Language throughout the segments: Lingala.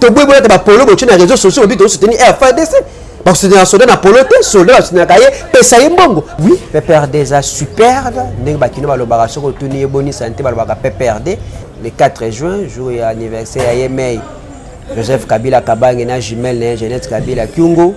Toboyi bolata ba polo botie na réseaux sociaux, bobi tozosoutenir FARDC. Basoutenir soldat na polo te, soldat basoutenaka ye, pesa ye mbongo. Oui, PPRD eza superbe ndenge bakino balobaka. Soki otuni ye boni santé, balobaka PPRD. Le 4 juin, jour ya anniversaire ya ye mei Joseph Kabila Kabange na jumelle na ye Jeannette Kabila Kyungu.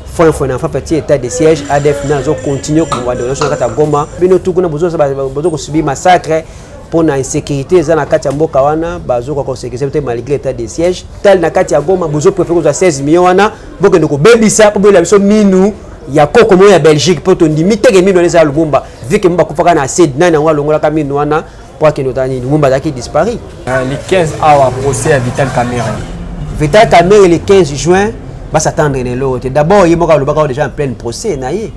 Foin foin na fafa ti état de siège, ADF na azo continuer kobanda nyonso na kati ya Goma. Bino tu kuna bozo bozo kosubir massacre mpo na insécurité eza na kati ya mboka wana, bazokoka kosécuriser te malgré état de siège. Tali na kati ya Goma, bozo préféré kozwa 16 millions wana, bokende kobebisa mpo boyela biso minu ya koko moko ya Belgique, mpo tondimi teke minu wana eza ya Lumumba. Vu que mo bakufaka na acide, nani yango alongolaka minu wana mpo akende otala nini? Lumumba azalaki disparu. Le 15 awa, procès ya Vital Kamerhe. Vital Kamerhe, le 15 juin, bas'attendre na eloko te. D'abord ye moko alobaka déjà en pleine procès na ye,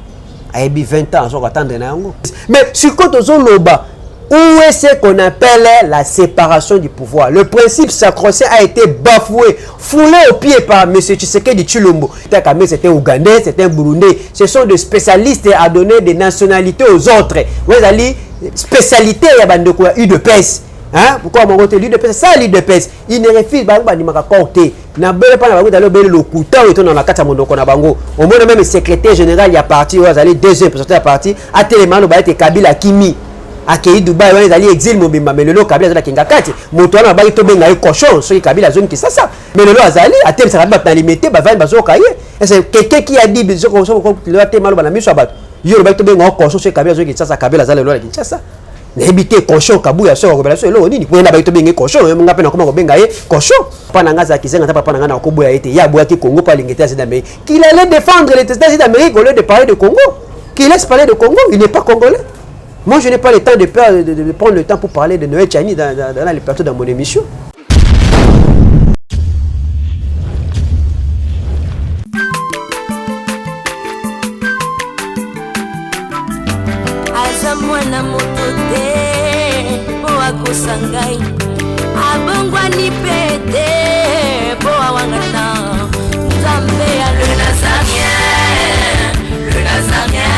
ayebi 20 ans azoka attendre na yango. Mais sikoyo tozoloba, où est ce qu'on appelle la séparation du pouvoir? Le principe sacro-saint a été bafoué, foulé au pied par M. Tshisekedi Tshilombo. C'est un Ougandais, c'est un Burundais. Ce sont des spécialistes à donner des nationalités aux autres. Vous allez spécialité ya bandeko ya UDPS. Hein? Pourquoi mon côté l'UDPS, ça l'UDPS, il ne refuse bango bandimaka corps te. Na bele pa na bango dalo bele lokuta oyo na kati ya monoko na bango. Omona même secrétaire général ya parti oyo azali deuxième président ya parti atelema aloba ete Kabila akimi, akei Dubai. Wana ezali exil mobimba. Mais lelo Kabila azali akenga kati moto wana babaki tobenga ye cochon soki Kabila azongi Kisasa. Mais lelo azali atelisaka bato na Limete, bavandi bazoyoka ye. Ese quelqu'un qui a dit lelo atema aloba na miso ya bato: yo olobaki tobenga yo cochon soki Kabila azongi Kinshasa. Kabila aza lelo na Kinshasa. Nayebi te cochon Kabuya soki akobela so eloko nini po na baki tobenga ye cochon. Nga mpe nakoma kobenga ye cochon. Papa na nga azalaki zenga ta papa na nga na koboya ye te. Ye aboyaki Congo mpo alingi États-Unis d'Amérique. Qu'il allait défendre les États-Unis d'Amérique au lieu de parler de Congo. Qu'il laisse parler de Congo, il n'est pas congolais. Moi, je n'ai pas le temps de prendre le temps pour parler de Noël Tshiani dans les plateaux, dans mon émission. Aza mwana moto te mpo akosa ngai, abongwani mpe te mpo awangana Nzambe ya le Nazaréen, le Nazaréen,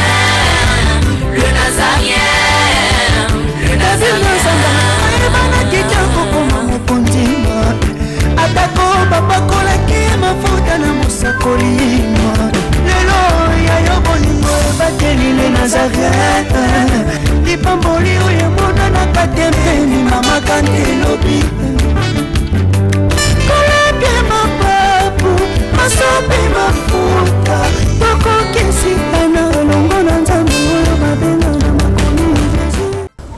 le Nazaréen, le Nazaréen. Ayebanaki te kokoma mokonzi, atako bapakolaki mafuta na mosakoli. Lelo ya yo bolingo ebateli le Nazaret, lipamboli oyo emonanaka te mpe limamaka nde elobi kolapie mapapu masopi mafuta tokokisitana elongo na Nzambe oyo babenga na makomi Jésus.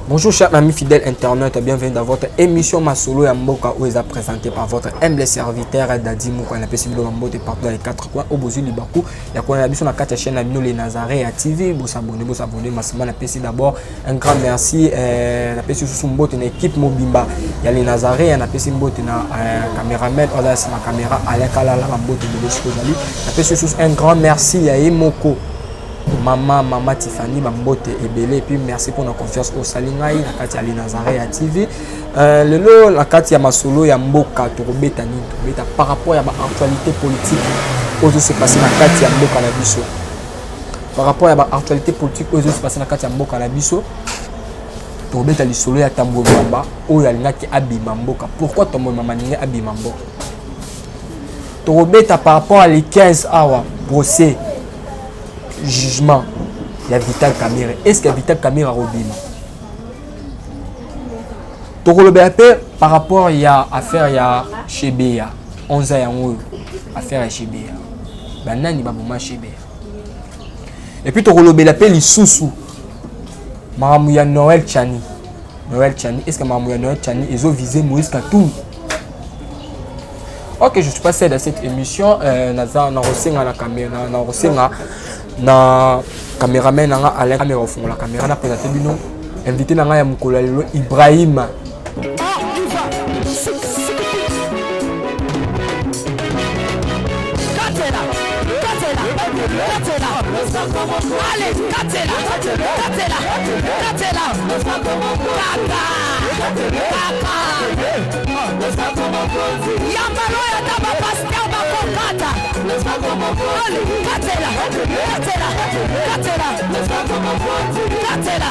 Bonjour chers amis fidèles internautes, bienvenue dans votre émission Masolo ya Mboka où est présenté par votre humble serviteur Dadi Moukou, na pesi bino mbote partout dans les quatre coins au bozu libaku ya kona biso na kati ya chaîne na bino les Nazaré ya TV. Bos'abonner, bos'abonner massivement. Na pesi d'abord un grand merci, na pesi susu mbote na équipe mobimba ya les Nazaré, na pesi mbote na caméraman oza na caméra Alain Kalala, mbote de Kozali. Na pesi susu un grand merci ya Emoko mama mama Tiffany, bambote ebele, et puis merci pour la confiance osali ngai na kati ya les Nazaré ya TV. Lelo na kati ya Masolo ya Mboka tokobeta nini? Tokobeta par rapport ya baactualité politique oyo se passe na kati ya mboka na biso. Par rapport ya baactualité politique oyo se passe na kati ya mboka na biso, tokobeta lisolo ya Tambwe Mwamba oyo alingaki abima mboka. Pourquoi Tambwe Mwamba alingi abima mboka? Tokobeta par rapport à le 15 awa, procès, jugement ya Vital Kamerhe. Est ce que Vital Kamerhe akobima? Tokolobela mpe par rapport ya affaire ya Chebeya 11 yango oyo, affaire ya Chebeya, banani baboma Chebeya? Et puis tokolobela mpe lisusu makambo ya Noël Tshiani. Noël Tshiani, est ce que makambo ya Noël Tshiani ezovise Moïse Katumbi? Ok, je suis pas seul dans cette émission. Naza na kosenga na caméra, na kosenga na caméraman nanga Alain Caméra ofungola caméra na présenter bino invité na ngai ya mokolo ya lelo, Ibrahim. Allez, katela, katela, katela, kaka, kaka. Yambalo ya ta bapasteur bakokata. Allez, katela, katela, katela, katela, katela,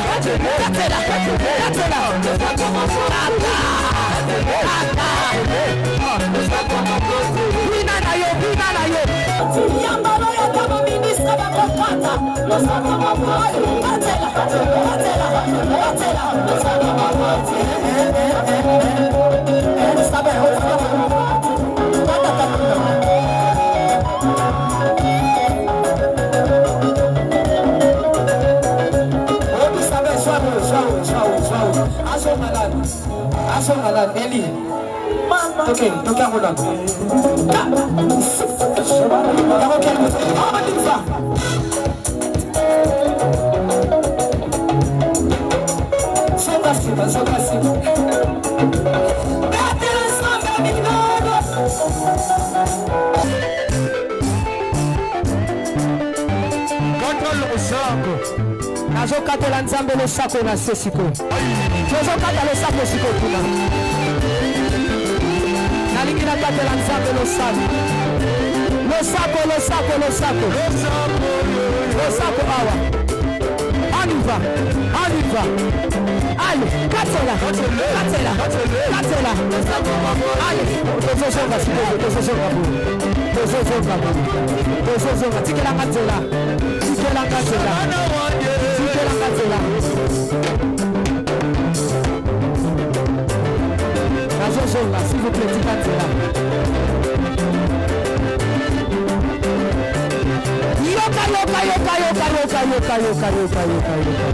katela, kaka, kaka. Nazokatela Nzambe losako na se sikoyo. Tozokata losako sikoyo kuna. Nalingi nakatela Nzambe losako. Losako, losako, losako. Losako awa. On y va, on y va. Allez, katela, katela, katela. Allez, tozozonga sikoyo, tozozonga boye. Tozozonga boye. Tozozonga, tikelanga nzela. Tikelanga nzela. Tikelanga nzela. Nazozonga, s'il vous plaît, tika nzela. Yoka, yoka, yoka, yoka, yoka, yoka, yoka, yoka, yoka, yoka.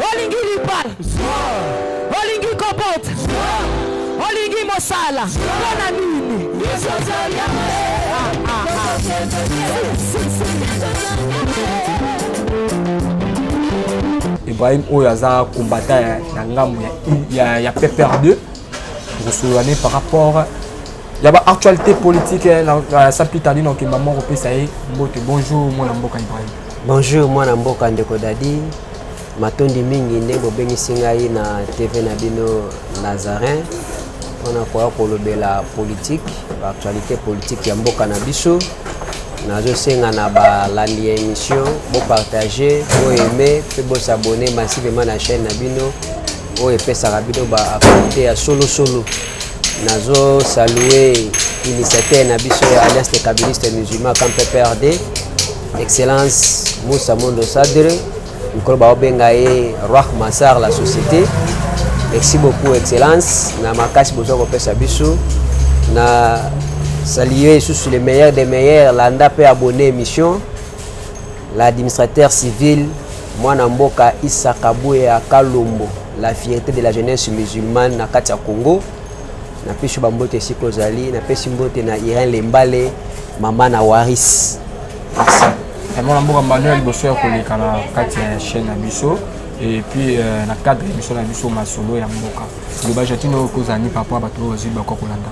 Olingi libala, olingi kobota, olingi mosala, mpona nini? Ah, ah, ah. Si, si, si. Ibrahim oyo aza combattant ya ngambo ya PPRD, tokosolola ne par rapport ya ba actualité politique na sans plus tarder. Nakokemba moko kopesa ye mbote. Bonjour, mwana mboka Ibrahim. Bonjour, mwana mboka, ndeko Dadi. Matondi mingi ndenge bobengisi ngai na TV na bino Nazarin mpona koya kolobela politique, baactualité politique ya mboka na biso. Nazosenga na balandi ya émission bopartage, boaime mpe bos'abonner massivement na chaîne na bino oyo epesaka bino baactualité ya solosolo. Nazosalue initiateur na biso ya Alliance des Kabilistes Musulmans camp PPRD, Excellence Moussa Mondo Sadre, mikolo baobenga ye Roi Massar la société. Merci beaucoup, Excellence, na makasi bozwa kopesa biso. Na saluer lisusu le meilleur des meilleurs, landa mpe abonné émission, l'administrateur civil, mwana mboka Issa Kabuya Kalombo, la fierté de la jeunesse musulmane na kati ya Congo. Napesi yo bambote esika ozali. Napesi mbote na Irene Lembale, mama na Waris. Merci, mwana mboka. Manuel, liboso ya koleka na kati ya chaîne na biso et puis na cadre ya biso na biso Masolo ya Mboka, loba jatino oyo kozala ni par rapport bato oyo bazwi bakwa kolanda.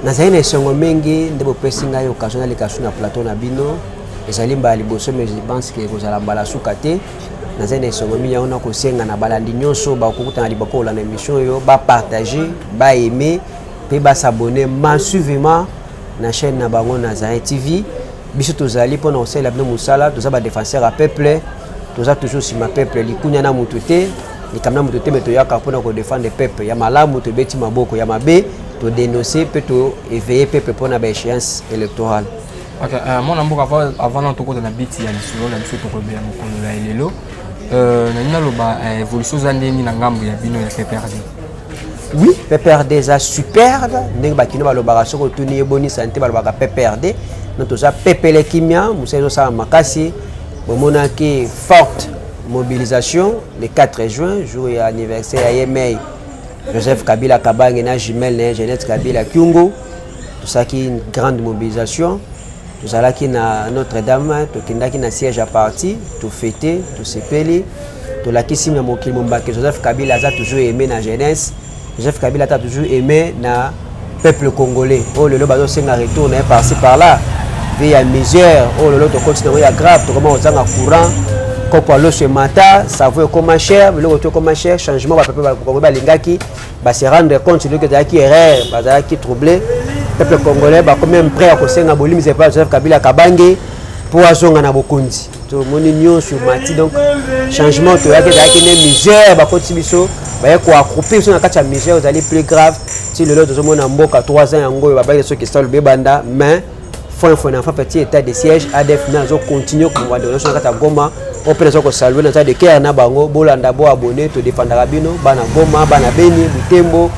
Nazali na esengo mingi nde bopesi ngai occasion naleka su na plateau na bino. Ezali mbala liboso, mais je pense ke ekozala mbala suka te. Nazali na esengo mingi yango na kosenga na balandi nyonso bakokutana libaku kolanda émission oyo bapartage, baime mpe bas'abonner massivement na chaîne na bango Nazarin TV. Biso tozali mpona kosalela bino mosala. Toza badéfenseur ya peuple, toza toujours nsima peuple. Likunya na motu te, likambo na motu te, me toyaka mpona kodéfendre peuple. Ya malamu tobeti maboko, ya mabe todénonce mpe toéveille peuple mpona baéchéance électorale. Ok, mwana mboka, avant na tokota na biti ya lisolo na biso tokolobela mokolo ya lelo, nalingi naloba évolution eza ndeni na ngambo ya bino ya PPRD? Oui, PPRD eza super. Ndenge bakino balobaka, soki otuni ye boni santé, balobaka PPRD. Donc toza pepele, kimia, mosala ezosala makasi. Bomonaki forte mobilisation le 4 juin, jour ya anniversaire ya yemei Joseph Kabila Kabange na jumelle na ye Jeannette Kabila Kyungu. Tosalaki une grande mobilisation, tozalaki na Notre-Dame, tokendaki na siège ya parti, tofete, tosepeli, tolakisi na mokili mombake Joseph Kabila aza toujours aimé na jeunesse, Joseph Kabila aza toujours aimé na peuple congolais. Oyo lelo bazosenga retour na ye par-ci par-là, vie ya misère oyo lelo tokoti nango ya grave, tokoma kozanga courant, kopo ya loso emata, savon ekoma cher, biloko to ekoma cher. Changement bapepe congolais balingaki, base rendre compte soki ezalaki erreur, bazalaki troublé. Peuple congolais bakomi même prêt ya kosenga bolimbisa epai ya Joseph Kabila Kabange mpo azonga na bokonzi. Tomoni nyonso mati. Donc changement toyaki ezalaki nde misère. Bakotisi biso, baye koaccroupir biso na kati ya misère ezali plus grave. Ti lelo tozomona mboka 3 ans yango oyo babaki soki esalo bebanda, mais Foin na fafa ti état de siège, ADF na azo continuer kobomba nyonso na kati ya Goma. Oyo mpe naza kosaluer, naza de cœur na bango. Bolanda, bo abonner, todefendaka bino, bana Goma, bana Beni, Butembo,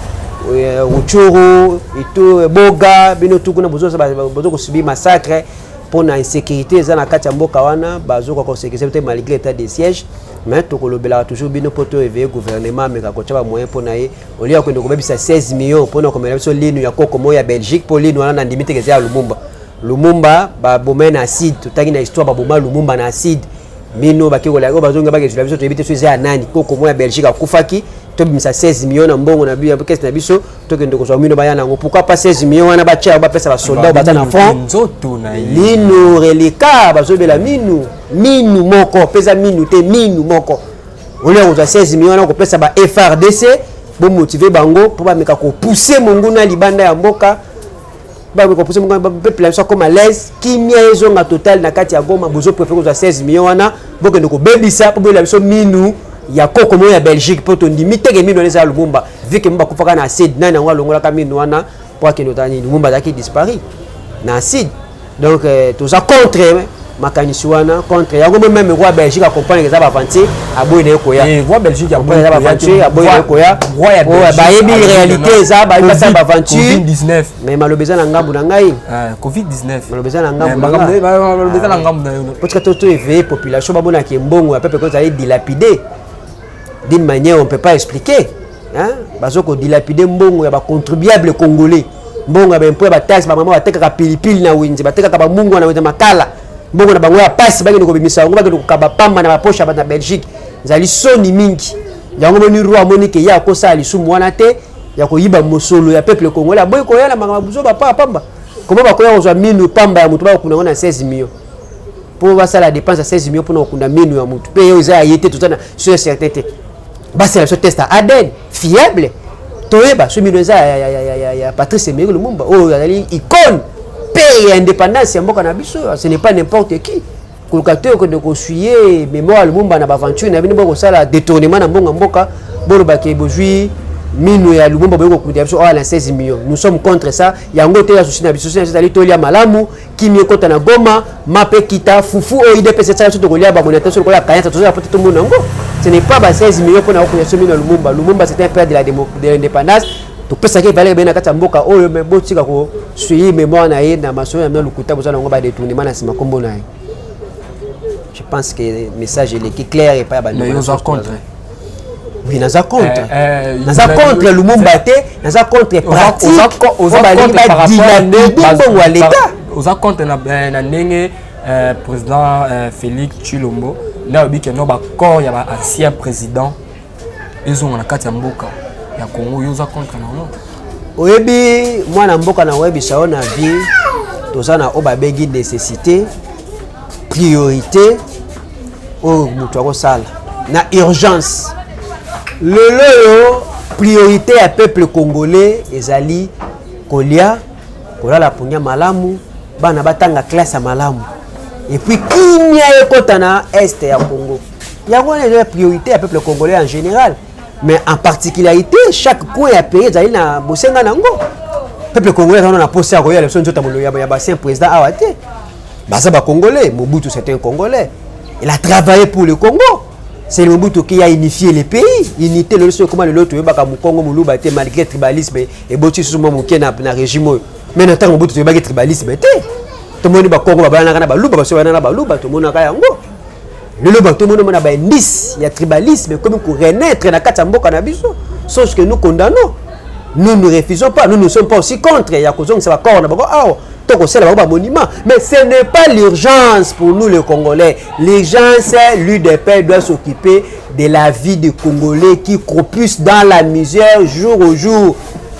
Rutshuru, itu Boga, bino tu kuna bozo kosubir massacre mpona insécurité eza na kati ya mboka wana. Bazokoka kosécuriser te malgré état de siège, mais tokolobelaka toujours bino mpo to éveiller gouvernement, ameka kotia bamoyen mpo na ye olia kokende kobebisa 16 millions mpona komela biso linu ya koko moko ya Belgique. Mpo linu wana, nandimi teke eza ya Lumumba. Lumumba baboma na acide, totangi na histoire, baboma Lumumba na acide. Mino bake kolaka oyo bazonga bakezwela biso, toyebi te so eza ya nani. Koko moko ya Belgique akufaki, tobimisa 16 millions na mbongo na biso, caisse na biso, tokende kozwa mino baya nango. Pourquoi pas 16 millions wana batia yango, bapesa basoldat oyo baza na front? Nzoto na ye. Linu reliquat, bazobela minu, minu moko mpe minu te, minu moko. Olia kozwa 16 millions wana kopesa ba FARDC, bomotiver bango mpo bameka kopousser monguna libanda ya mboka, bameka kopousser monguna, peuple na biso akoma à l'aise, kimia ezonga total na kati ya Goma. Bozopréférer kozwa 16 millions wana, bokende kobebisa mpo boyela biso minu ya koko moko ya Belgique, mpo tondimi teke minu wana eza ya Lumumba, vu que mo bakufaka na acide. Nani yango alongolaka minu wana mpo akende otala nini? Lumumba azalaki disparu na acide. Donc toza contre makanisi wana, contre yango. Mo même roi Belgique acomprendre eza baaventure, aboyi na ye koya. Roi Belgique eza baaventure, aboyi na ye koya. Bayebi réalité eza, bayebi basala baaventure. Covid-19. Mais maloba eza na ngambu na ngai. Covid-19. Maloba eza na ngambu. Maloba eza na ngambu na yo. Po tika to éveiller population, bamonaki mbongo ya peuple kozali dilapidé d'une manière on peut pas expliquer, hein? Bazo kodilapider mbongo ya bacontribuable congolais, mbongo ya baimpôt, ya bataxe. Bamama batekaka pilipili na wenze, batekaka bamungwa na wenze, makala, mbongo na bango ya pasi, bakende kobimisa yango, bakende kokaba pamba na bapoche ya bato na Belgique. Ezali soni mingi. Yango moni roi amoni ke ye akosala lisumu wana te ya koyiba mosolo ya peuple congolais, aboyi koya na makambo buzo bapa pamba. Koma bakoya kozwa minu pamba ya moto, bakokunda yango na 16 millions, mpo basala dépense ya 16 millions mpona kokunda minu ya motu mpe oyo eza ya ye te? Toza na sûr certain te. Basala biso test ya ADN fiable, toyeba so mino eza ya Patrice Emery Lumumba, oyo azali icône mpe ya indépendance ya mboka na biso. Ce n'est pas n'importe qui. Koluka te okende kosouiller mémoire ya Lumumba na baaventure na bino, bokosala détournement na mbongo ya mboka, bolobake bozwi mino ya Lumumba, boyei kokunda biso awa na 16 millions. Nous sommes contre ça. Yango te ya souci na biso. Souci na biso ezali tolia malamu, kimi ekota na Goma, mape kita, fufu oyo UDPS esala biso, tokolia bango te. So lokola kayanta tozala po te tomona yango. Ce n'est pas ba 16 millions mpona kokunda biso mino ya Lumumba. Lumumba, c'est un père de l'indépendance, topesaki valeur ebele na kati ya mboka oyo, mais botika kosouiller mémoire na ye na masolo ya bino lokuta, boza nango badétournement na nsima nkombo na ye. Je pense que message eleki clair epai ya bandeko. Mais oza contre? Oui, naza contre. Naza contre Lumumba te, naza contre pratique oyo balingi badilapider mbongo ya l'État. Oza contre na ndenge président Félix Tshilombo nde alobi ke no bacorps ya baancien président ezonga na kati ya mboka ya Congo, yo oza contre nango? Oyebi, mwana mboka, na oyebisa yo, na vie toza na oyo babengi nécessité, priorité oyo moto akosala na urgence. Lelo oyo priorité ya peuple congolais ezali kolia, kolala pongia malamu, bana batanga classe ya malamu, et puis kimia ekɔta na Est ya Congo. Yango wana eza priorité ya peuple congolais en général, mais en particularité chaque coin ya pays ezali na bosenga nango. Peuple congolais aza na posa ya koyela biso nzoto ya baancien président awa te. Baza bacongolais. Mobutu, c'est un Congolais, il a travaillé pour le Congo. C'est le Mobutu qui a unifié le pays. Unité lelo soki ekoma lelo, toyebaka mokongo, moluba te, malgré tribalisme eboti susu mwa moke na régime oyo. Mais na ntango Mobutu, toyebaki tribalisme te. Tomoni bakongo babalanaka na baluba, baso babalana na baluba, tomonaka yango. Lelo bato tomoni omona baindice ya tribalisme ekomi korenaître na kati ya mboka na biso, sauf que nous condamnons, nous ne refusons pas, nous ne sommes pas aussi contre ya kozongisa bacorps na bango awa to kosala bango bamonument, mais ce n'est pas l'urgence pour nous les Congolais. L'urgence, l'UDPS doit s'occuper de la vie des Congolais qui croupissent dans la misère jour au jour.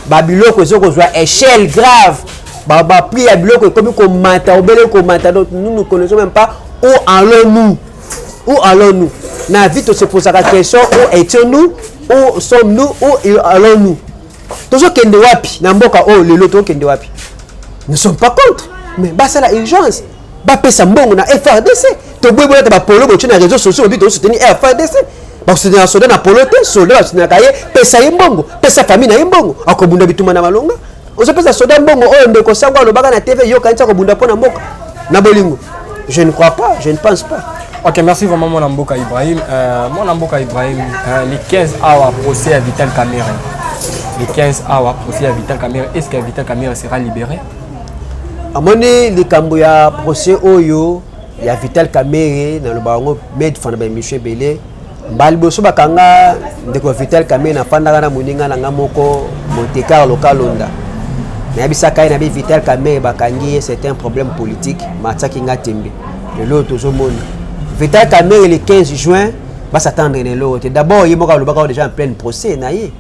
Babiloko ezokozwa échelle grave, baprix ya biloko ekomi komata, obele komata. Donc nous ne connaissons même pas où allons-nous, où allons-nous. Na vie, tose posaka question: où étions-nous, où sommes-nous, où allons-nous? Tozokende wapi na mboka oyo lelo? Tozokende wapi? Nous sommes pas contre, mais basala urgence, bapesa mbongo na FARDC. Toboyi bolata bapolo botie na réseaux sociaux, obi tozosoutenir FARDC. Bakosoutenir soldat na polo te. Soldat basoutenaka ye, pesa ye mbongo, pesa famille na ye mbongo, akobunda bitumba na malonga. Ozopesa soda mbongo oyo ndeko Sango alobaka na TV, yo kanisa kobunda mpo na mboka na bolingo. Je ne crois pas, je ne pense pas. Ok, merci vraiment mon mboka Ibrahim. Mon mboka Ibrahim, les 15 awa procès à Vital Kamerhe. Les 15 awa procès à Vital Kamerhe, est-ce que Vital Kamerhe sera libéré? Amoni likambo ya procès oyo ya Vital Kamerhe, naloba yango maintes fois na baémission ebele. Mbala liboso bakanga ndeko Vital Kamerhe, nafandaka na moninga na nga moko Monte Carlo Kalonda, nayebisaka ye na bi Vital Kamerhe bakangi ye, c'est un problème politique. Matiaki nga tembe. Lelo tozomona Vital Kamerhe le 15 juin, bas'attendre na eloko te. D'abord ye moko alobaka déjà en pleine procès na ye,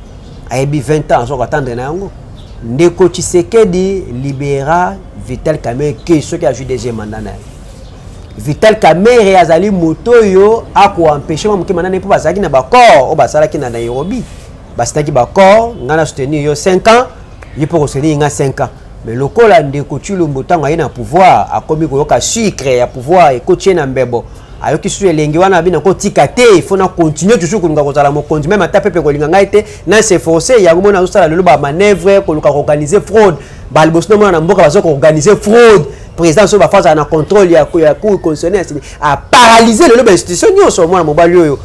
ayebi 20 ans azoka attendre na yango. Ndeko Tshisekedi libéra Vital Kamerhe ke soki azwi deuxième mandat na ye. Vital Kamerhe azali moto oyo akoempêcher mwa moke mandat na ye, mpo bazalaki na baaccord oyo basalaki na Nairobi. Basinaki baaccord: ngai na soutenir yo 5 ans, ye mpo kosoutenir nga 5 ans. Mais lokola ndeko Tshilombo, ntango aye na pouvoir, akomi koyoka sucre ya pouvoir ekoti ye na mbebo, ayoki susu elengi wana, abi nakotika te, il faut na continuer toujours koluka kozala mokonzi, même ata pepe kolinga ngai te, na s'efforcer. Yango mona azosala lelo bamanœuvre koluka koorganiser fraude. Baliboso nomona na mboka baza koorganiser fraude. Président so bafa azala na contrôle ya cour constitutionnelle, aparalyse lelo bainstitution nyonso. Mwana mobali oyo,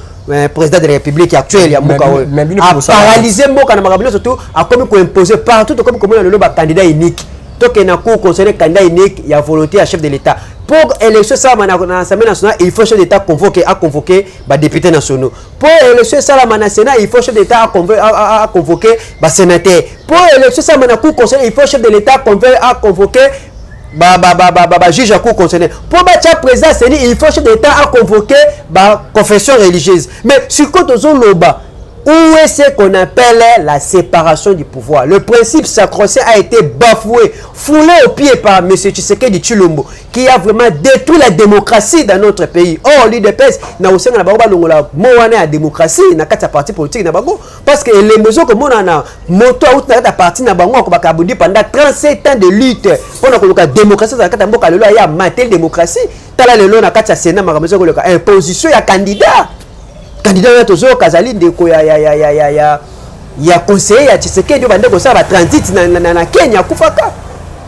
président de la République actuelle ya mboka oyo, aparalyse mboka na makambo nyonso. Tu akomi koimpose partout. Tokomi komona lelo bacandidat unique. Tokende na cour constitutionnelle, candidat unique ya volonté ya chef de l'État. Pour élection esalama na Assemblée nationale, il faut chef d'État convoqué, aconvoqué badéputés nationaux. Pour élection esalama na Sénat, il faut chef d'État aconvoqué basénateur. Pour élection esalama na cour constitutionnelle, il faut chef de l'État aconvoqué bajuge ya cour constitutionnelle. Mpo batia président CENI, il faut chef d'État aconvoqué baconfession religieuse. Mais sikoyo tozoloba, où est ce qu'on appelle la séparation du pouvoir? Le principe sacro-saint a été bafoué, foulé au pied par M. Tshisekedi Tshilombo, qui a vraiment détruit la démocratie dans notre pays. Or, l'UDPS n'a aussi na bango balongola mot wana ya démocratie na kati ya parti politique na bango, parce que elembo ezokomona na moto auti na kati ya parti na bango akobaka abundi pendant 37 ans de lutte mpona koluka démocratie na kati ya mboka. Lelo aya mateli démocratie. Tala lelo na kati ya Sénat, makambo ezokoluka imposition ya candidat. Candidat oyo tozoyoka azali ndeko ya conseiller ya Tshisekedi oyo bande kosala batransit na Kenya, akufaka,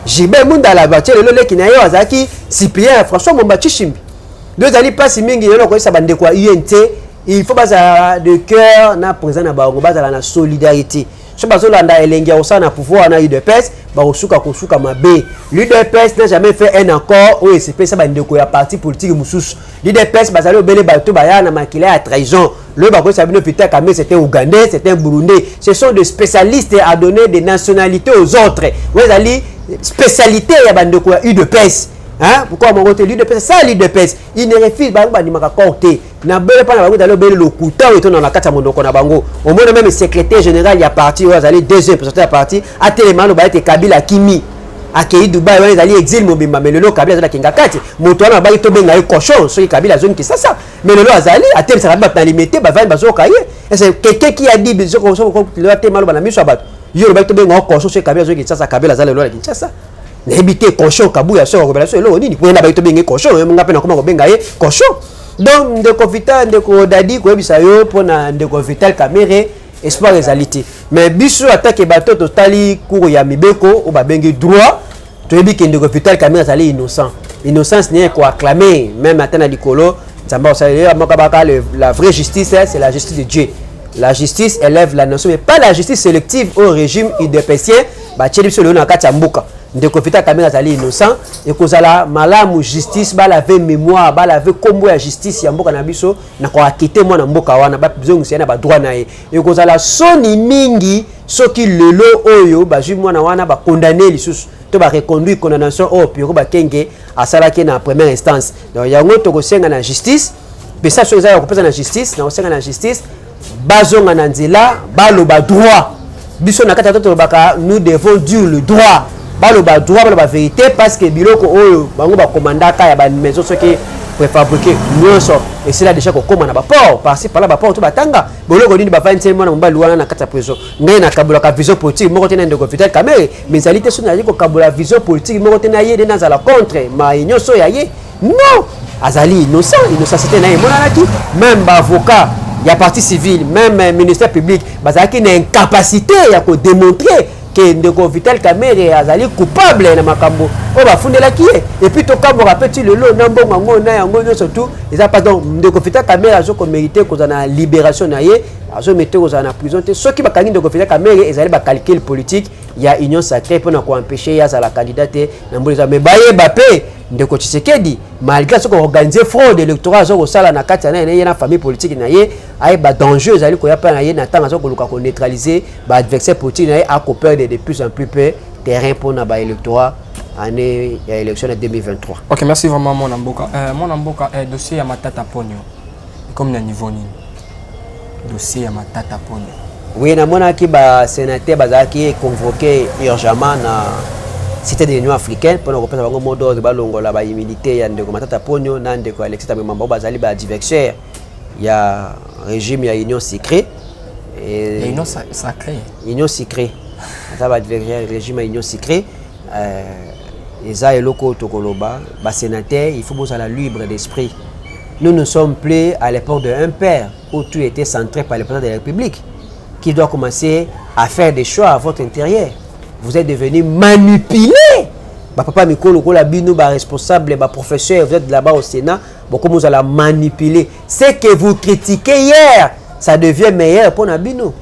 Gilbert Mundala. Batie lelo leki na ye oyo azalaki suppléant ya François Momba Tshishimbi. Do ezali mpasi mingi lelo koyesa bandeko ya UNC, il faut bazala de cœur na président na bango, bazala na solidarité. So bazolanda elengi ya kosala na pouvoir na UDPS, bakosuka kosuka mabe. L'UDPS n'a jamais fait un accord oyo esepelisa bandeko ya parti politique mosusu. L'UDPS bazali obele bato baya na makila ya trahison. Loyo bakoyesa bino Peter Kamerhe, c'est un Ougandais, c'est un Burundais. Ce sont des spécialistes à donner des nationalités aux autres. Oyo ezali spécialité ya bandeko ya UDPS. Hein? Pourquoi mon côté l'UDPS, ça l'UDPS, il ne refuse bango, bandimaka corps te na bele mpa na bango. Ezali obele lokuta oyo etona na kati ya monoko na bango. Omona même secrétaire général ya parti oyo azali deuxième président ya parti atelema, aloba ete Kabila akimi, akei Dubai. Wana ezali exil mobimba. Mais lelo Kabila azali akenga kati. Moto wana babaki tobenga ye cochon soki Kabila azongi Kisasa. Mais lelo azali atelemisa bato na Limete, bavandi, bazoyoka ye. C'est quelqu'un qui a dit lelo atema, aloba na miso ya bato: yo olobaki tobenga yo cochon soki Kabila azongi Kinshasa. Kabila aza lelo na Kinshasa. Nayebi te cochon Kabuya soki akobela so eloko nini po yena baki tobenge cochon. Nga mpe nakoma kobenga ye cochon. Donc ndeko Vital, ndeko Dadi, koyebisa yo mpona ndeko Vital Kamerhe, espoir ezali te. Mais biso atake bato totali cours ya mibeko oyo babengi droit, toyebi ke ndeko Vital Kamerhe azali innocent. Innocence niye koacclame même ata na likolo Nzambe akosalela moko baka. La vraie justice, c'est la justice de Dieu. La justice élève la nation, mais pas la justice sélective au régime udpsien batieli biso lelo na kati ya mboka. Ndeko Vital Kamerhe azali innocent. Ekozala malamu justice balave mémoire, balave nkombo ya justice ya mboka na biso na koakite mwana mboka wana, bazongisa ye na badroit na ye. Ekozala soni mingi soki lelo oyo bazwi mwana wana, bakondane lisusu to bareconduire condamnation oyo Pierrot Bakenge asalaki na première instance. Donc yango tokosenga na justice pesa, soki eza ya kopesa na justice, na kosenga na justice bazonga na nzela, baloba droit. Biso na kati ya to tolobaka: nous devons dire le droit. Baloba droit, baloba vérité, parce que biloko oyo bango bakomandaka ya bamaison soki préfabriqué nyonso esila déjà kokóma na baport par-ci par-là, baport to batanga boloko nini bavandiseli mwana mobali wana na kati ya prison. Ngai nakabolaka vision politique moko te na ndeko Vital Kamerhe, mais ezali te soki nazali kokabola vision politique moko te na ye nde nazala contre mai nyonso ya ye. Non, azali innocent. Innocence na ye emonanaki. Même baavocat ya partie civile, même ministère public bazalaki na incapacité ya kodémontrer Ke ndeko Vital Kamerhe azali coupable na makambo oyo bafundelaki ye. Et puis tokamwaka mpe ti lelo na mbongo yango na yango nyonso tu eza pas. Donc ndeko Vital Kamerhe azokomérite kozala na libération na ye, azomérite kozala na prison te. Soki bakangi ndeko Vital Kamerhe, ezali bacalcul politique ya Union sacrée mpona koempêche ye azala candidat te na mbula eza. Mais bayeba mpe, ndeko Tshisekedi, malgré soki organiser fraude électorale aza kosala na kati ya na ye na famille politique na ye, ayeba danger ezali koya mpe na ye na ntango aza koluka koneutraliser baadversaire politique na ye, akoperdre de plus en plus mpe terrain mpona baélectorat année ya élection na 2023. Ok, merci vraiment, mwana mboka. Mwana mboka, dossier ya Matata Ponyo comme na niveau nini, dossier ya Matata Ponyo? Oui, namonaki basénateur bazalaki convoqué urgemment na Cité de l'Union africaine mpona kopesa bango mot d'ordre balongola baimmunité ya ndeko Matata Ponyo na ndeko Alexis Thambwe Mwamba oyo bazali baadversaire ya régime ya Union sacrée. Ya Union sacrée. Union sacrée, aza baadversaire régime ya Union sacrée. Eza eloko oyo tokoloba, basénateur, il faut bozala libre d'esprit. Nous ne sommes plus à l'époque de MPR où tout était centré par le président de la République qui doit commencer à faire des choix à votre intérieur. Vous êtes devenu manipulé. Ba papa mikolo lokola bino, ba responsable, ba professeur, vous êtes là-bas au Sénat, beaucoup vous allez manipuler. Ce que vous critiquez hier, ça devient meilleur pour na bino.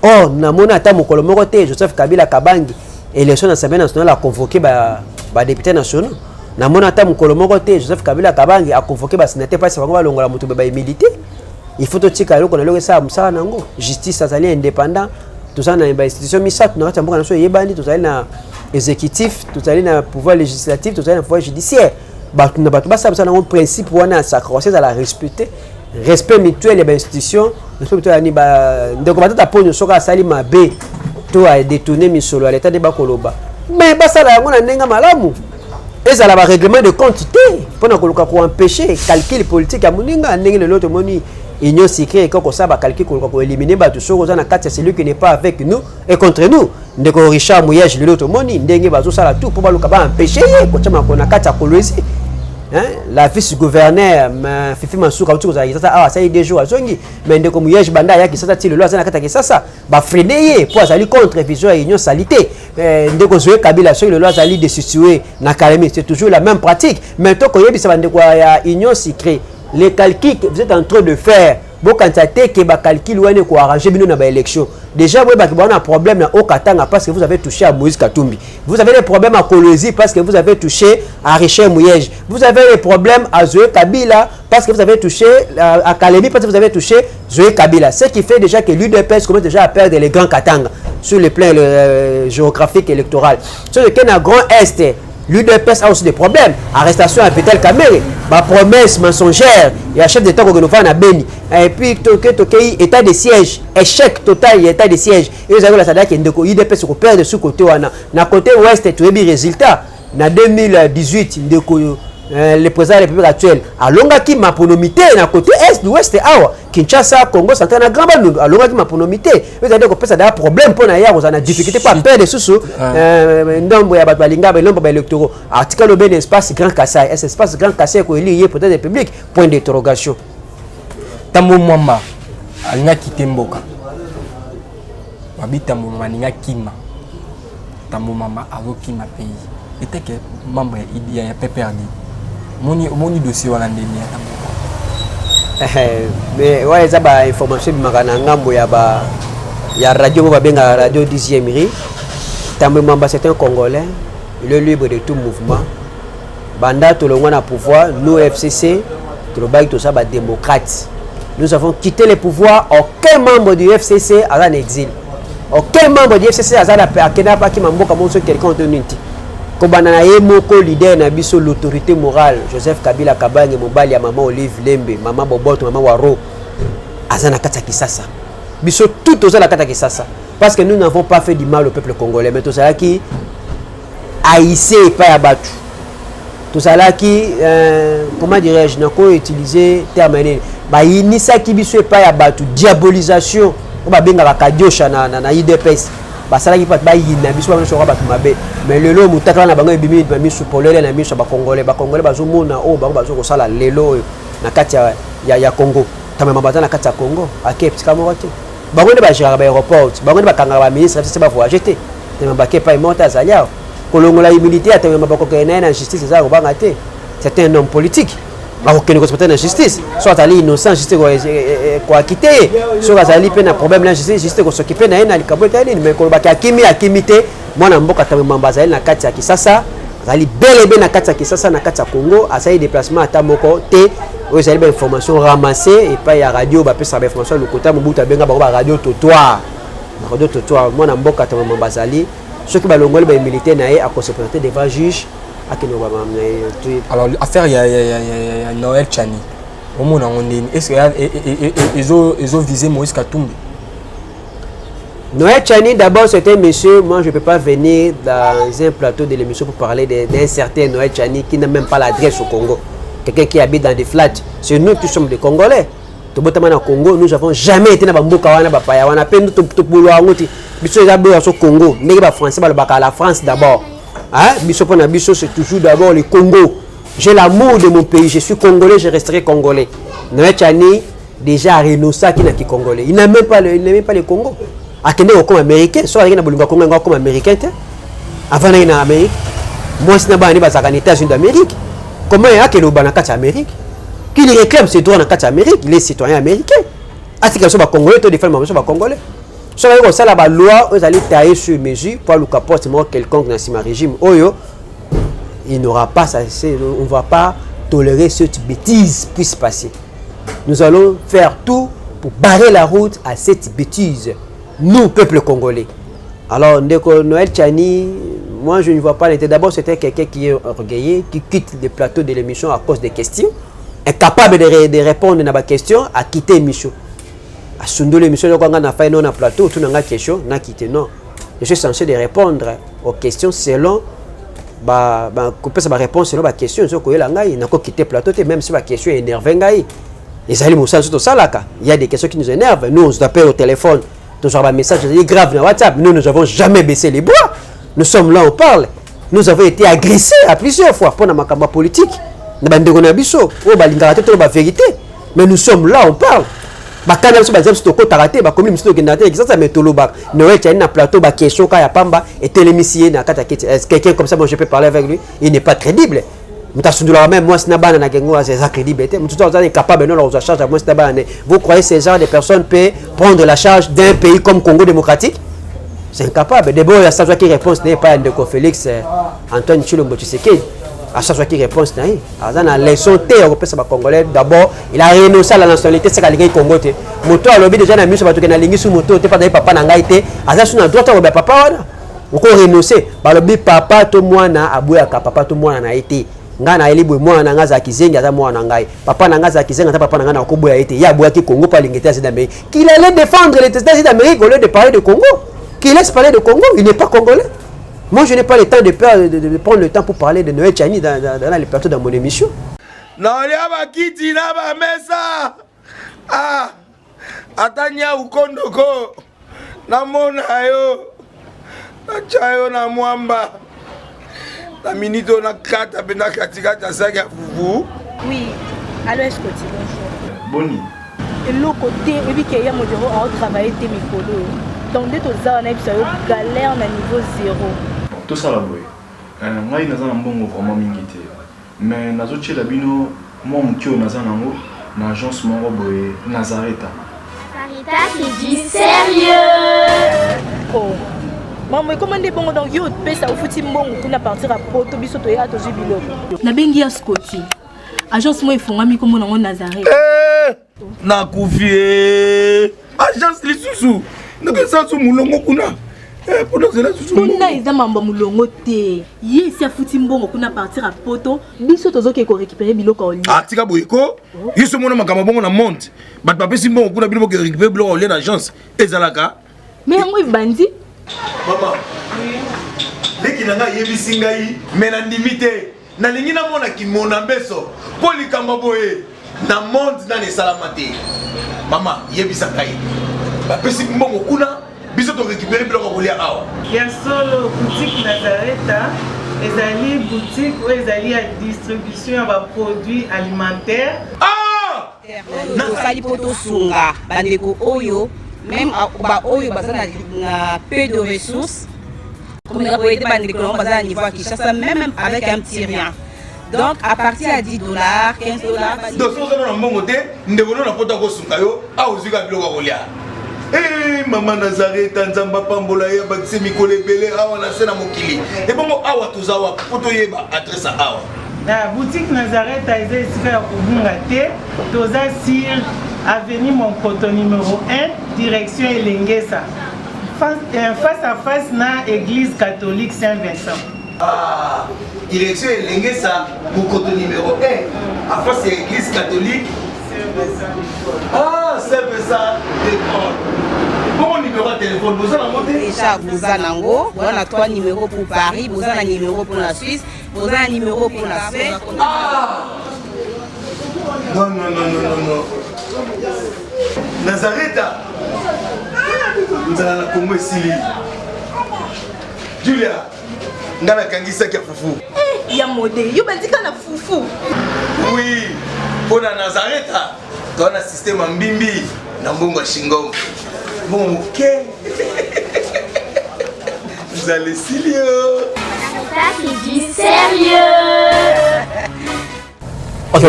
Or, namona ata mokolo moko te Joseph Kabila Kabange, élection na Assemblée nationale, a convoqué ba députés nationaux. Namona ata mokolo moko te Joseph Kabila Kabange a convoqué ba sénateur parce bango balongola moto ba immunité. Il faut totika eloko na eloko esala mosala nango. Justice azali indépendant. Tozali na bainstitution misato na kati ya mboka na biso eyebani: tozali na exécutif, tozali na pouvoir législatif, tozali na pouvoir judiciaire. Bato na bato basala mosala nango. Principe wana ya sacrosaint ezala respecté, respect mutuel ya bainstitution, respect mutuel yani. Ndeko Matata Ponyo, soki asali mabe to adétourne misolo ya leta nde bakoloba, mais basala yango na ndenge malamu, ezala barèglement de compte te mpona koluka koempêche calcul politique ya moninga. Ndenge lelo tomoni Union sacrée eka kosala bacalcul, koluka koélimine bato. Soki oza na kati ya celui qui n'est pas avec nous et contre nous. Ndeko Richard Muyej, lelo tomoni ndenge bazosala tout mpo baluka baempêche ye kotia makolo na kati ya Kolwezi. La vice gouverneur Fifi Masuka auti kozala Kisasa awa, asali 2 jours, azongi. Mais ndeko Muyej, banda ayaki Kisasa ti lelo aza na kati ya Kisasa, bafreine ye mpo azali contre vision ya Union sacrée. Ndeko Zoé Kabila, soki lelo azali destitué na Kalemi, c'est toujours la même pratique. Mais tokoyebisa bandeko ya Union sacrée, les calculs que vous êtes en train de faire, bokanisa te ke bacalcul wana ekoarrange bino na baélection. Déjà boyebaki baona problème na Okatanga parce que vous avez touché à Moïse Katumbi, vous avez des problèmes à Kolwezi parce que vous avez touché à Richard Muyej, vous avez des problèmes à Zoé Kabila parce que vous avez touché à Kalemi, parce que vous avez touché Zoé Kabila. Ce qui fait déjà que l'UDPS commence déjà à perdre les grands Katanga sur le plan géographique électoral. Sur le na Grand Est, l'UDPS a aussi des problèmes. Arrestation à Vital Kamerhe, ba promesse mensongère, et chef d'État kokende na Beni. Et puis toke toke état de siège, échec total ya état de siège. Et vous avez la sadaka ndeko UDPS ko perdre sur côté wana. Na côté ouest, toyebi résultat. Na 2018, ndeko le président de la République actuelle alongaki maponomi te na côté est, ouest awa, Kinshasa, Congo central na Grand Bandundu, alongaki maponomi te. Ezali kopesa daya problème mpo na ye, akozala na difficulté mpo aperdre susu ndombo ya bato balinga belombo baélectoraux. Atikali obene espace Grand Kasai. Est espace Grand Kasai ekoeli ye peut-être République? Point d'interrogation. Tambo Mwamba alingaki te mboka babi. Tambo Mwamba alinga kima, Tambo Mwamba azokima pays eteke membre ya PPRD. Omoni, omoni dossier wana ndeni ya Tambo? Mais wana eza bainformation ebimaka na ngambo ya ba ya radio mo babengaka radio 10e rue. Tambwe Mwamba, c'est un Congolais, il est libre de tout mouvement. Banda tolongwa na pouvoir, nous FCC tolobaki toza badémocrate. Nous avons quitté le pouvoir, aucun membre du FCC aza na exil, aucun membre du FCC aza na akende akima mboka moko. Soki quelqu'un otoni ti kobanda na ye moko leader na biso, l'autorité morale, Joseph Kabila Kabange, mobali ya mama Olive Lembe, mama Boboto, mama Waro, aza na kati ya Kisasa. Biso tout toza na kati ya Kisasa parce que nous n'avons pas fait du mal au peuple congolais, mais tozalaki haïssé epai ya bato. Tozalaki comment dirais-je, nako utiliser terme nini, bayinisaki biso epai ya bato, diabolisation oyo babengaka kadiosha na UDPS. Basalaki mpo bato bayina biso, bango nyonso bato mabe. Mais lelo motakala na bango ebimi na miso polele, na miso ya Bakongolais. Bakongolais bazomona oyo bango bazokosala lelo oyo na kati ya Congo. Tamema baza na kati ya Congo, ake esika moko te. Bango nde bagéraka baaéroport, bango nde bakangaka baministre FCC bavoyage te. Tambwe Mwamba ake epai moko te, azali awa. Kolongola immunité ya Tambwe Mwamba, bakokende na ye na justice, eza kobanga te. C'est un homme politique, bakokende ko se présenter na justice. Soki azali innocent, justice koacquitter ye. Soki azali mpe na problème na justice, justice kos'occuper na ye na likambo etali nini. Mais kolobaki akimi, akimi te. Mwana mboka Tambwe Mwamba azali na kati ya Kisasa, azali bel et bien na kati ya Kisasa, na kati ya Congo. Azali déplacement ata moko te. Oyo ezali bainformation ramassé epai ya radio bapesaka bainformation ya lokuta. Mobutu abenga bango baradio trottoir, radio trottoir. Mwana mboka Tambwe Mwamba azali, soki balongoli baimmunité na ye, akose présenter devant juge, akende kobamama na ye. Alors, affaire ya Noël Tshiani, omona yango ndeni? Est ce que ezo viser Moïse Katumbi? Noël Tshiani, d'abord, c'est un monsieur. Moi, je ne peux pas venir dans un plateau de l'émission pour parler d'un certain Noël Tshiani qui n'a même pas l'adresse au Congo. Quelqu'un qui habite dans des flats. C'est nous qui sommes des Congolais. Tobotama na Congo, nous avons jamais été na bamboka wana bapaya wana pe tobolo yango te. Biso eza boya so Congo. Ndenge ba Français balobaka la France d'abord. Hein? Biso pona biso, c'est toujours d'abord le Congo. J'ai l'amour de mon pays, je suis congolais, je resterai congolais. Noël Tshiani déjà a renoncé à qui n'a qui congolais. Il n'a même pas le Congo. Akende kokoma américain, so azalaki na bolingo ya Congo, yango akoma américain te. Avant naye na Amérique, mwasi na bana ne bazalaka na États-Unis d'Amérique. Comment akende oba na kati ya Amérique? Qu'il réclame ses droits na kati ya Amérique, il est citoyen américain. Atika biso bacongolais, to défendre biso bacongolais. Soki ayi kosala baloi oyo ezali taillé sur mesure po aluka poste moko quelconque na nsima régime oyo, il n'aura pas ça. On va pas tolérer cette bêtise puisse passer. Nous allons faire tout pour barrer la route à cette bêtise, nous, peuple congolais. Alors, ndeko Noël Tshiani, moi je ne vois pas l'intérêt. D'abord, c'était quelqu'un qui est orgueilleux, qui quitte le plateau de l'émission à cause des questions, incapable de répondre à ma question, a quitté l'émission. Asundoli émission, donc on a fait non na plateau, tout n'a question, n'a quitté. Non. Je suis censé de répondre aux questions selon ba ba kopesa ba réponse selon ba question ezokoyela ngai. Nako quitter plateau te, même si ba question énerve ngai. Ezali mosala so tosalaka. Il y a des questions qui nous énervent. Nous, on se appelle au téléphone, tozwaka bamessage ezali grave na WhatsApp. Nous, nous avons jamais baissé les bras. Nous sommes là, on parle. Nous avons été agressés à plusieurs fois mpona makambo ya politique na bandeko na biso oyo balingaka te toloba vérité, mais nous sommes là, on parle. Bakanda biso, baza biso, tokotaka te, bakomi biso, tokendaka te Kisasa, mais tolobaka. Noël Tshiani na plateau, baquestion kaka ya pamba etelemisi ye na kati ya kiti. Est-ce quelqu'un comme ça, bon, je peux parler avec lui? Il n'est pas crédible. Moto asundolaka même mwasi na bana na kengo, eza crédible te. Moto aza incapable non kozwa charge ya mwasi na bana. Vous croyez ce genre de personnes peut prendre la charge d'un pays comme Congo démocratique? C'est incapable. D'abord, asazwaki réponse na ye epai ya ndeko Félix Antoine Tshilombo Tshisekedi. Asazwaki réponse na ye, aza na leçon te ya kopesa bacongolais. D'abord, il a renoncé à la nationalité, seka alingaki Congo te. Moto alobi déjà na miso bato ke nalingi su moto te, mpo azali papa na ngai te. Aza su na droit akoloba papa wana oko renoncer. Balobi papa to mwana aboyaka papa to mwana na ye te. Ngai nayeli boye, mwana na ngai azalaki zengi, aza mwana na ngai. Papa na ngai azalaki zengi, ata papa na ngai nakoboya ye te. Ye aboyaki Congo mpo alingi États-Unis d'Amérique. Qu'il allait défendre les États-Unis d'Amérique au lieu de parler de Congo. Qu'il laisse parler de Congo, il n'est pas congolais. Moi, je n'ai pas le temps de prendre le temps pour parler de Noël Tshiani dans les plateaux, dans mon émission. Naolia bakiti na bamesa, ah, ata nyau kondoko namona yo, natya yo na mwamba na miniti oyo, nakata mpe na katikati ya saki ya fufu. Oui, allo Escoti, bonjour. Boni? Eloko te, oyebi ke ya modero aotravaille te mikolo oyo. Donc nde toza wana, yebisa yo, galère na niveau zéro. Bon, tosala boye. Ngai naza na mbongo vraiment mingi te, mais nazotiela bino mwa moke oyo naza nango na agence moko boye, Nazareta. Sarita, c'est du sérieux. Oh. Mambo ekoma nde bongo. Donc yo opesa, ofuti mbongo kuna partir ya poto, biso toya tozwi biloko. Nabengi ya Scoti, agence moko efungwami, kombo nango Nazareth. Eh, nakufi e, agence lisusu ndenge eza so molongo kuna. Eh, mpona ozela susu. Kuna eza mambo ya molongo te. Ye esi afuti mbongo kuna partir ya poto, biso tozoke korécupérer biloko ya olia. Ah, tika boye ko. Yo so mona makambo bongo na monde, bato bapesi mbongo kuna, bino boke récupérer biloko ya olia na agence, ezalaka? Mais yango ebandi. Mama leki na ngai ayebisi ngai, me nandimi te. Nalingi namona kimona mbeso mpo likambo boye na monde nani esalama te. Mama, yebisa ngai, bapesi mbongo kuna, biso torécupérer biloko ya kolia awa? Ya solo, boutique Nazareta ezali boutique oyo ezali ya distribution ya baproduit alimentaire. Ah! Tosali mpo tosunga bandeko oyo, même baoyo baza na peu de ressources. Komeka koyede bandeko nango baza na niveau ya Kinshasa même avec un petit rien. Donc à partir ya 10 $, 15 $. Donc soki oza na mbongo te, ndeko no na poto akosunga yo awa, ozwi kaka biloko ya kolia. Eh, mama Nazareta, Nzambe apambola ye, abakise mikolo ebele awa na se na mokili. Ebongo awa toza wapi mpo toyeba adresse ya awa? Na boutique Nazareta eza esika ya kobunga te. Toza sur avenue Monkoto numéro 1, direction Elengesa, face à face na église catholique Saint-Vincent. Ah, direction Elengesa, Mokoto numéro 1, en face ya église catholique. Ah, Saint-Vincent de Paul. Bongo numéro ya téléphone boza nango te? Déjà boza nango, boza na trois numéros pour Paris, boza na numéro pour la Suisse, boza na numéro pour la Spain. Ah non, non, non, non, non, non, Nazareta, nzala na Kongo esili. Julia, nga nakangisaki ya fufu. Eh, ya mode yo bandika na fufu. Oui, mpo na Nazareta toza na système ya mbimbi na mbongo ya shingom, mbongo moke, nzala esili yo. Ça, c'est du sérieux. Ok,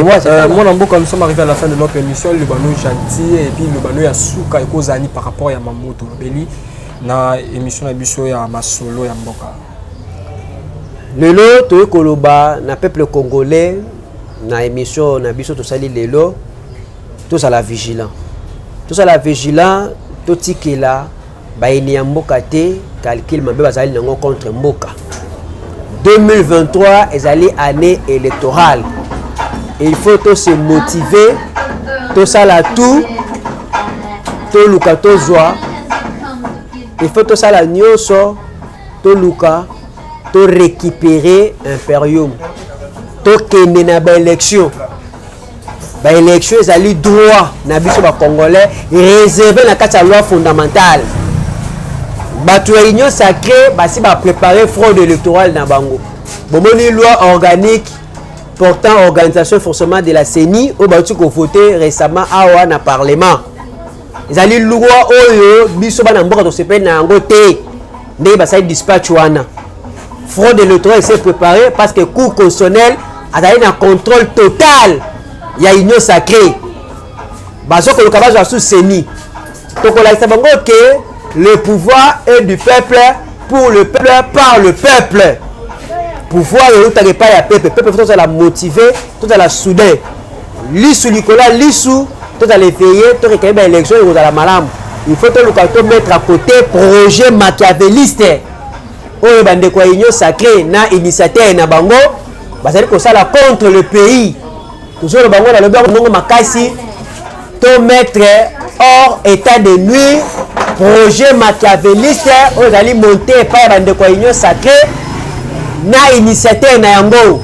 mwana mboka, nous sommes arrivés à la fin de notre émission. Lobano gentil et puis lobano ya suka ekozani par rapport ya mamoto lobeli na émission na biso ya Masolo ya Mboka. Lelo toyei koloba na peuple congolais na émission na biso tosali lelo: tozala vigilant, tozala vigilant, totikela bayini ya mboka te calcul mabe bazali nango contre mboka. 2023 ezali année électorale, il faut tose motiver, tosala tout, toluka tozwa, il faut tosala nyonso, toluka torécupérer imperium, tokende na baélection. Baélection ezali droit na biso bacongolais, réservé na kati ya loi fondamentale. Bato ya Union sacrée basi bapréparé fraude électorale na bango. Bomoni loi organique portant organisation et fonctionnement de la CENI oyo bauti kovote récemment awa na parlement, ezali loi oyo biso bana mboka tosepeli na yango te. Ndenge basali dispatch wana, fraude électorale s'est préparé parce que Cour constitutionnelle azali na contrôle total ya Union sacrée. Bazokoluka bazwa su CENI. Tokolakisa bango ke le pouvoir est du peuple, pour le peuple, par le peuple. Pouvoir eutaka epai ya peuple. Peuple faut tozala motivé, tozala soudain, lisu likolo ya lisu, tozala éveillé, toréclame baélection ekozala malamu. Il faut toluka tomettre à côté projet machiavéliste oyo bandeko ya Union sacrée na initiateur na bango bazali kosala contre le pays. Tozoloba bango, nalobi yango ndongo makasi, tomettre hors état de nuire projet machiavéliste oyo ezali monté epai ya bandeko ya Union sacrée na initiateur na yango.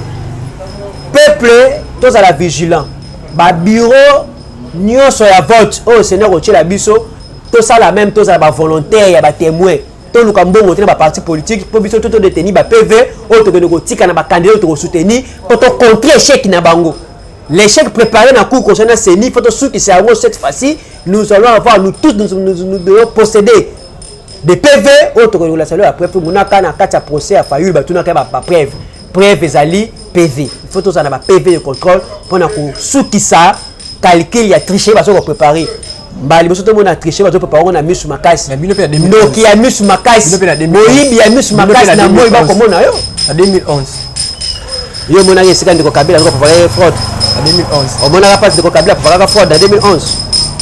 Peuple, tozala vigilant. Babureau nyonso ya vote oyo CENI kotiela biso, tosala même, tozala bavolontaire ya batémoin. Toluka mbongo te na baparti politique, mpo biso to todétenir ba PV oyo tokende kotika na bacandidat oyo tokosoutenir, mpo tocontre échec na bango, l'échec préparé na Cour constitutionnelle, CENI. Faut tosukisa yango. Cette fois-ci, nous allons avoir, nous tous, nous devons posséder des PV oyo tokende kolasa lelo ya preuve. Monaka na kati ya procès ya Fayulu, batunaka bapreuve. Preuve ezali PV. Il faut tozala na ba PV de contrôle mpona kosukisa calcul ya triche bazo koprépare. Mbala liboso tomona triche bazo préparer ngo na misu makasi. Ndoki ya misu makasi, moyibi ya misu makasi na moi bakomona yo. Na 2011. Yo omonaki esika ndeko Kabila azo préparer fraude? Na 2011. Omonaka mpasi ndeko Kabila préparaka fraude na 2011?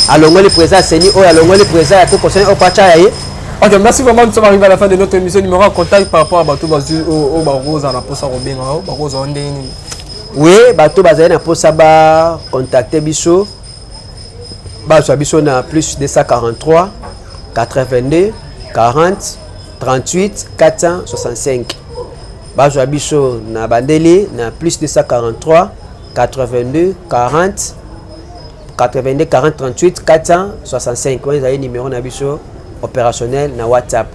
Alongoli président CENI oyo, alongoli président ya Cour constitutionnelle oyo po atya ya ye. Ok, merci vraiment. Nous sommes arrivés à la fin de notre émission. Numéro de contact par rapport à bato bazu au barosa na posa kobenga barosa ndenge nini? Oui, bato bazali na mposa bacontacte biso, bazwa biso na plus 243 82 40 38 465. Bazwa biso na bandeli na plus 243 82 40 82 40 38 465. Wana ezali numéro na biso opérationnel na WhatsApp.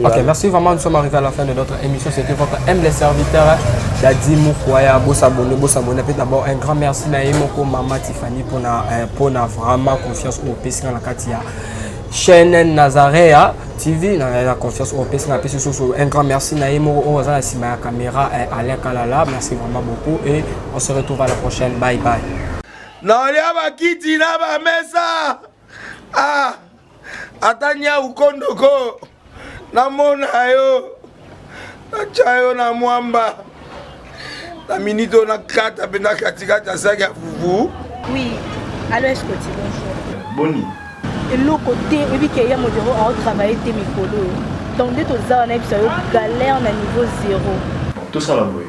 Ok, merci vraiment. Nous sommes arrivés à la fin de notre émission. C'était votre humble serviteur, Dadi Moukwaya. Beau s'abonner, beau s'abonner. D'abord, un grand merci à Emoko, Mama Tiffany, pour la vraiment confiance au PC dans la Katia. Chaîne Nazarea TV na la confiance oyo opesi nga, apesi susu un grand merci na ye moko oyo aza na nsima ya caméra, Alain Kalala. Merci vraiment beaucoup et on se retrouve à la prochaine. Bye bye. Naolia bakiti na bamesa, ah, ata nyau kondoko namona yo, natya yo na mwamba na minute oyo, nakata mpenza katikati ya saki ya fufu. Oui, allo Escoti, bonjour. Boni? Eloko te, oyebi ke ya Modero aotravaille te mikolo oyo, donc nde toza wana, yebisa yo, galère na niveau zéro. Bon, tosala boye.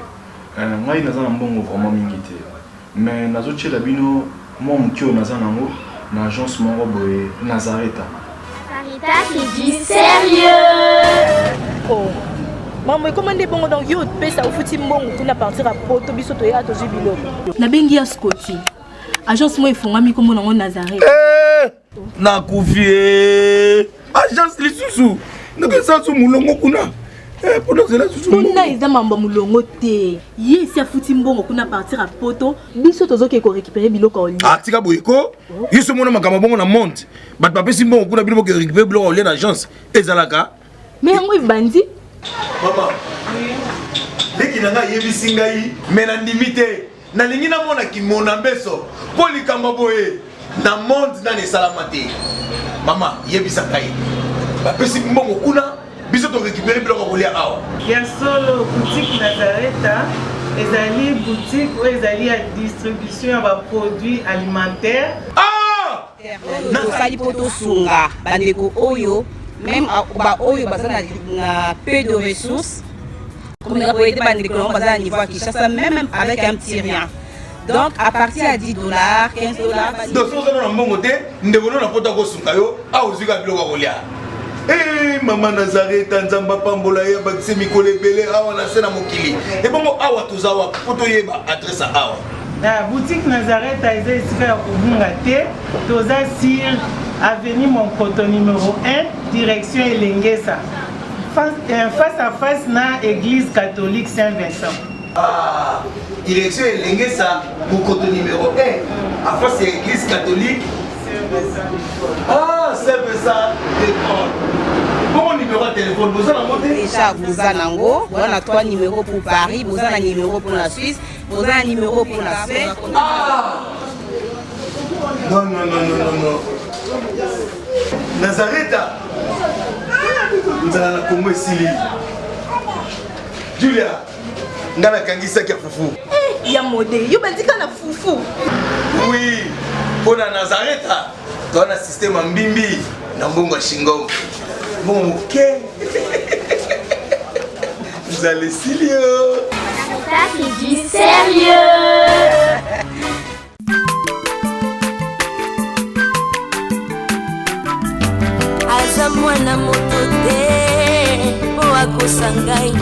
Ngai naza na mbongo vraiment mingi te, mais nazotiela bino mwa moke oyo naza nango na agence moko boye, Nazareta. Sarita, c'est du sérieux. Oh, mambo ekoma nde bongo, donc yo opesa, ofuti mbongo kuna partir ya poto, biso toya tozwi biloko. Nabengi ya Scoti, agence moko efungwami, nkombo nango Nazareth. Eh, nakufi e, agence lisusu ndenge su molongo kuna. Eh, mpo nazela susu. Kuna eza mambo ya molongo te, ye esi afuti mbongo kuna partir ya poto, biso tozoke korécupérer biloko ya olia. Ah, tika boye ko, yo so mona makambo bongo na monde, bato bapesi mbongo kuna, bino boke récupérer biloko ya olia na agence, ezalaka? Mais yango ebandi. Mama leki na ngai ayebisi ngai, me nandimi te, nalingi namona kimona mbeso mpo likambo boye na monde nani esalama te. Mama, yebisa ngai, bapesi mbongo kuna, biso torécupérer biloko ya kolia awa? Ya solo, boutique Nazareta ezali boutique oyo ezali ya distribution ya baproduit alimentaire. Ah! Tosali mpo tosunga bandeko oyo, même baoyo baza na peu de ressources, komeka koaider bandeko nango baza na niveau ya Kinshasa, même avec un petit rien. Donc à partir ya 10 dollars, 15 dollars. Donc soki oza na mbongo te, ndeko no na poto akosunga yo awa, ozwi kaka biloko ya kolia. Eh, mama Nazareta, Nzambe apambola ye, abakise mikolo ebele awa na se na mokili. Ebongo awa toza wapi, mpo toyeba adresse ya awa? Na boutique Nazareth eza esika ya kobunga te, toza sur avenue Monkoto numéro 1, direction Elengesa, face à face na église catholique Saint-Vincent. Ah, direction Elengesa, Mokoto numéro 1, à face ya église catholique. Ah, Saint-Vincent de Paul. Bongo numéro ya téléphone boza nango te? Déjà boza nango, boza na trois numéros pour Paris, boza na numéro pour la Suisse, boza na numéro pour la Suède. Ah! Non, non, non, non, non, non, Nazareta, nzala na Kongo esili. Julia, nga nakangisaki ya fufu. Ya Mode, yo bandika na fufu? Oui, mpo na Nazareta toza na système ya mbimbi na mbongo ya shingom, mbongo moke, nzala esili yo. Ça, c'est du sérieux. Aza mwana moto te mpo akosa ngai,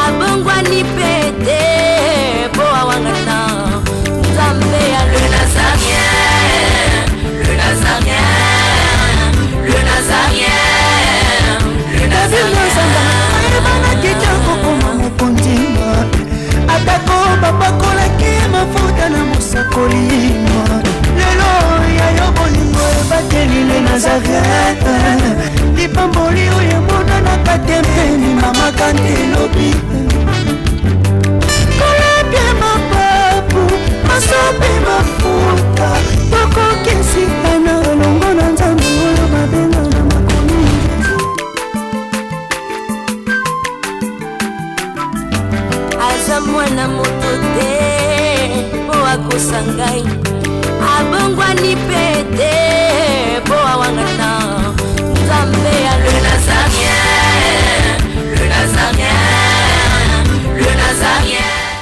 abongwani mpe te mpo awangana Nzambe ya le Nazarien, le Nazarien, le Nazarien, le Nazarien. Ayebanaki te kokoma mokonzi, atako bapakolaki mafuta na mosakoli. Lelo ya yo bolingo ebateli le Nazareth, lipamboli oyo emonanaka te mpeni mama kante elobi kolapie mapapu masopi mafuta, tokokesika na elongo na Nzambe oyo babenga na makomi. Aza mwana moto te mpo akosa ngai, abongwani mpe te mpo awangana.